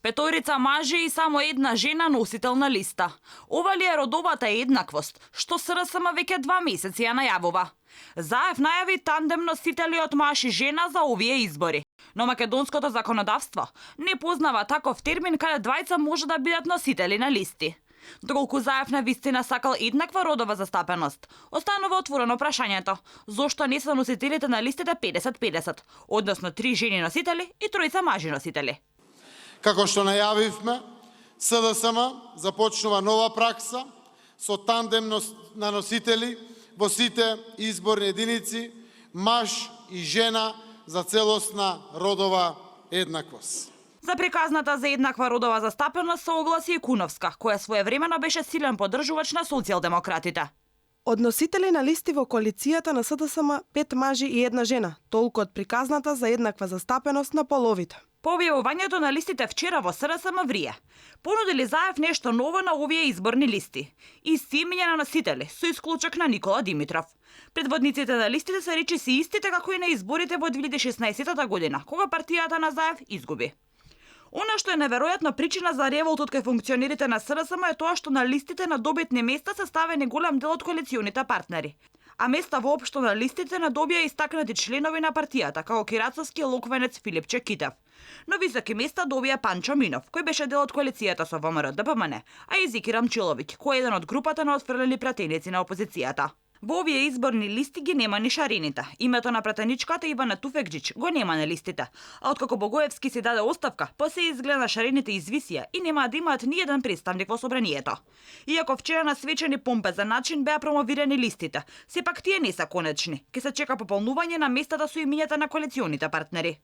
Петорица мажи и само една жена носител на листа. Ова ли е родовата еднаквост, што СРСМ веќе 2 месеци ја најавува? Заев најави тандем носители од маж и жена за овие избори. Но македонското законодавство не познава таков термин каде двајца може да бидат носители на листи. Доколку Заев на вистина сакал еднаква родова застапеност, останува отворено прашањето зошто не се носителите на листите 50-50, односно 3 жени носители и 3 мажи носители. Како што најавивме, СДСМ започнува нова пракса со тандем на носители во сите изборни единици, маж и жена за целосна родова еднаквост. За приказната за еднаква родова застапеност се огласи и Куновска, која своевремено беше силен поддржувач на социјалдемократите. Од носители на листи во коалицијата на СДСМ 5 мажи и една жена, толку од приказната за еднаква застапеност на половите. По објавувањето на листите вчера во СРСМ врие. Понудили Заев нешто ново на овие изборни листи. Исти имиња на носители, со исклучок на Никола Димитров. Предводниците на листите се речи си истите како и на изборите во 2016 година, кога партијата на Заев изгуби. Она што е неверојатна причина за револтот кај функционерите на СРСМ е тоа што на листите на добитни места се ставени голем дел од коалиционите партнери. А места воопшто на листите не добија истакнати членови на партијата, како кирацовски локвенец Филипче Китев. Но високи места добија Панчо Минов, кој беше дел од коалицијата со ВМРО ДПМН, а и Зики Рамчиловиќ, кој е еден од групата на отфрлени пратеници на опозицијата. Во овие изборни листи ги нема ни шарените. Името на пратеничката Ивана Туфекџиќ го нема на листите. А откако Богоевски си даде оставка, се изгледа шарените извисија и нема да имаат ни еден представник во собранието. Иако вчера на свечени помпезен начин беа промовирани листите, сепак тие не се конечни. Ке се чека пополнување на местата со имињата на коалиционите партнери.